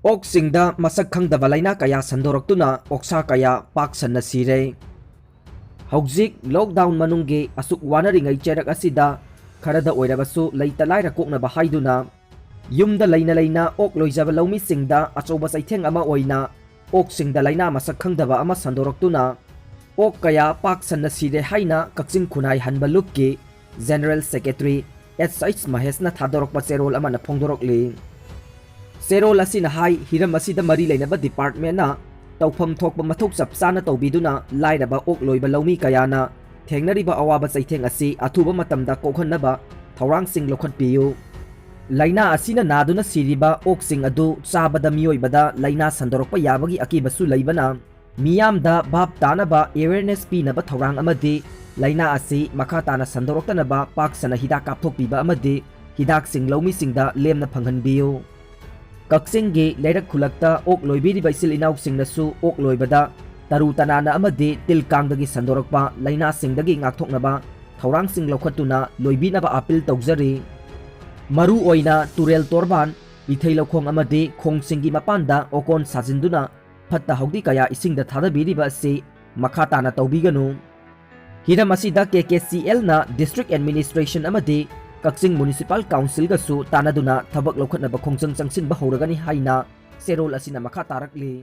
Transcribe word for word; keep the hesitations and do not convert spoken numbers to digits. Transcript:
ꯑꯣꯛꯁꯤꯡꯗ ꯃꯁꯛ ꯈꯪꯗꯕ ꯂꯥꯏꯅꯥ ꯀꯌꯥ ꯁꯟꯗꯣꯔꯛꯇꯨꯅ ꯑꯣꯛꯁꯥ ꯀꯌꯥ ꯄꯥꯛ ꯁꯟꯅ ꯁꯤꯔꯦ꯫ ꯍꯧꯖꯤꯛ ꯂꯣꯛꯗꯥꯎꯟ ꯃꯅꯨꯡꯒꯤ ꯑꯁꯨꯛ ꯋꯥꯅꯔꯤꯉꯩ ꯆꯩꯔꯛ ꯑꯁꯤꯗ ꯈꯔꯗ ꯑꯣꯏꯔꯕꯁꯨ ꯂꯩꯇ ꯂꯥꯏꯔ ꯀꯣꯛꯅꯕ ꯍꯥꯏꯗꯨꯅ ꯌꯨꯝꯗ ꯂꯩꯅ ꯂꯩꯅ ꯑꯣꯛ ꯂꯣꯏꯖꯕ ꯂꯧꯃꯤꯁꯤꯡꯗ ꯑꯆꯧꯕ ꯆꯩꯊꯦꯡ ꯑꯃ ꯑꯣꯏꯅ ꯑꯣꯛꯁꯤꯡꯗ ꯂꯥꯏꯅꯥ ꯃꯁꯛ ꯈꯪꯗꯕ ꯑꯃ ꯁꯟꯗꯣꯔꯛꯇꯨꯅ ꯑꯣꯛ ꯀꯌꯥ ꯄꯥꯛ ꯁꯟꯅ ꯁꯤꯔꯦ ꯍꯥꯏꯅ ꯀꯛꯆꯤꯡ ꯈꯨꯟꯅꯥꯏ ꯍꯟꯕ ꯂꯨꯞꯀꯤ ꯖꯦꯅꯔꯦꯜ ꯁꯦꯀ꯭ꯔꯦꯇꯔꯤ ꯑꯦꯁ ꯑꯩꯆ ꯃꯍꯦꯁꯅ ꯊꯥꯗꯣꯔꯛꯄ ꯆꯦꯔꯣꯜ ꯑꯃꯅ ꯐꯣꯡꯗꯣꯔꯛꯂꯤ꯫ ꯆꯦꯔꯣꯜ ꯑꯁꯤꯅ ꯍꯥꯏ, ꯍꯤꯔꯝ ꯑꯁꯤꯗ ꯃꯔꯤ ꯂꯩꯅꯕ ꯗꯤꯄꯥꯔꯠꯃꯦꯟꯅ ꯇꯧꯐꯝ ꯊꯣꯛꯄ ꯃꯊꯧ ꯆꯞ ꯆꯥꯅ ꯇꯧꯕꯤꯗꯨꯅ ꯂꯥꯏꯔꯕ ꯑꯣꯛ ꯂꯣꯏꯕ ꯂꯧꯃꯤ ꯀꯌꯥꯅ ꯊꯦꯡꯅꯔꯤꯕ ꯑꯋꯥꯕ ꯆꯩꯊꯦꯡ ꯑꯁꯤ ꯑꯊꯨꯕ ꯃꯇꯝꯗ ꯀꯣꯛꯍꯟꯅꯕ ꯊꯧꯔꯥꯡꯁꯤꯡ ꯂꯧꯈꯠꯄꯤꯌꯨ꯫ ꯂꯥꯏꯅꯥ ꯑꯁꯤꯅ ꯅꯥꯗꯨꯅ ꯁꯤꯔꯤꯕ ꯑꯣꯛꯁꯤꯡ ꯑꯗꯨ ꯆꯥꯕꯗ ꯃꯤꯑꯣꯏꯕꯗ ꯂꯥꯏꯅꯥ ꯁꯟꯗꯣꯔꯛꯄ ꯌꯥꯕꯒꯤ ꯑꯀꯤꯕꯁꯨ ꯂꯩꯕꯅ, ꯃꯤꯌꯥꯝꯗ ꯚꯥꯞ ꯇꯥꯅꯕ ꯑꯦꯋꯦꯔꯅꯦꯁ ꯄꯤꯅꯕ ꯊꯧꯔꯥꯡ ꯑꯃꯗꯤ ꯂꯥꯏꯅꯥ ꯑꯁꯤ ꯃꯈꯥ ꯇꯥꯅ ꯁꯟꯗꯣꯔꯛꯇꯅꯕ ꯄꯥꯛ ꯁꯟꯅ ꯍꯤꯗꯥꯛ ꯀꯥꯞꯊꯣꯛꯄꯤꯕ ꯑꯃꯗꯤ ꯍꯤꯗꯥꯛꯁꯤꯡ ꯂꯧꯃꯤꯁꯤꯡꯗ ꯂꯦꯝꯅ ꯐꯪꯍꯟꯕꯤꯌꯨ꯫ ꯀꯛꯆꯤꯡꯒꯤ ꯂꯩꯔꯛ ꯈꯨꯜꯂꯛꯇ ꯑꯣꯛ ꯂꯣꯏꯕꯤꯔꯤꯕ ꯏꯆꯤꯜ ꯏꯅꯥꯎꯁꯤꯡꯅꯁꯨ ꯑꯣꯛ ꯂꯣꯏꯕꯗ ꯇꯔꯨ ꯇꯅꯥꯟꯅ ꯑꯃꯗꯤ ꯇꯤꯜ ꯀꯥꯡꯗꯒꯤ ꯁꯟꯗꯣꯔꯛꯄ ꯂꯥꯏꯅꯥꯁꯤꯡꯗꯒꯤ ꯉꯥꯛꯊꯣꯛꯅꯕ ꯊꯧꯔꯥꯡꯁꯤꯡ ꯂꯧꯈꯠꯇꯨꯅ ꯂꯣꯏꯕꯤꯅꯕ ꯑꯥꯄꯤꯜ ꯇꯧꯖꯔꯤ꯫ ꯃꯔꯨ ꯑꯣꯏꯅ ꯇꯨꯔꯦꯜ ꯇꯣꯔꯕꯥꯟ, ꯏꯊꯩ ꯂꯧꯈꯣꯡ ꯑꯃꯗꯤ ꯈꯣꯡꯁꯤꯡꯒꯤ ꯃꯄꯥꯟꯗ ꯑꯣꯀꯣꯟ ꯁꯥꯖꯤꯟꯗꯨꯅ ꯐꯠꯇ ꯍꯥꯎꯗꯤ ꯀꯌꯥ ꯏꯁꯤꯡꯗ ꯊꯥꯗꯕꯤꯔꯤꯕ ꯑꯁꯤ ꯃꯈꯥ ꯇꯥꯅ ꯇꯧꯕꯤꯒꯅꯨ꯫ ꯍꯤꯔꯝ ꯑꯁꯤꯗ ꯀꯦ ꯀꯦ ꯁꯤ ꯑꯦꯜꯅ ꯗꯤꯁꯇ꯭ꯔꯤꯛ ꯑꯦꯗꯃꯤꯅꯤꯁꯇ꯭ꯔꯦꯁꯟ ꯑꯃꯗꯤ ꯀꯛꯆꯤꯡ ꯃ꯭ꯌꯨꯅꯤꯁꯤꯄꯥꯜ ꯀꯥꯎꯟꯁꯤꯜꯒꯁꯨ ꯇꯥꯟꯅꯗꯨꯅ ꯊꯕꯛ ꯂꯧꯈꯠꯅꯕ ꯈꯣꯡꯖꯪ ꯆꯪꯁꯤꯟꯕ ꯍꯧꯔꯒꯅꯤ ꯍꯥꯏꯅ ꯆꯦꯔꯣꯜ ꯑꯁꯤꯅ ꯃꯈꯥ ꯇꯥꯔꯛꯂꯤ꯫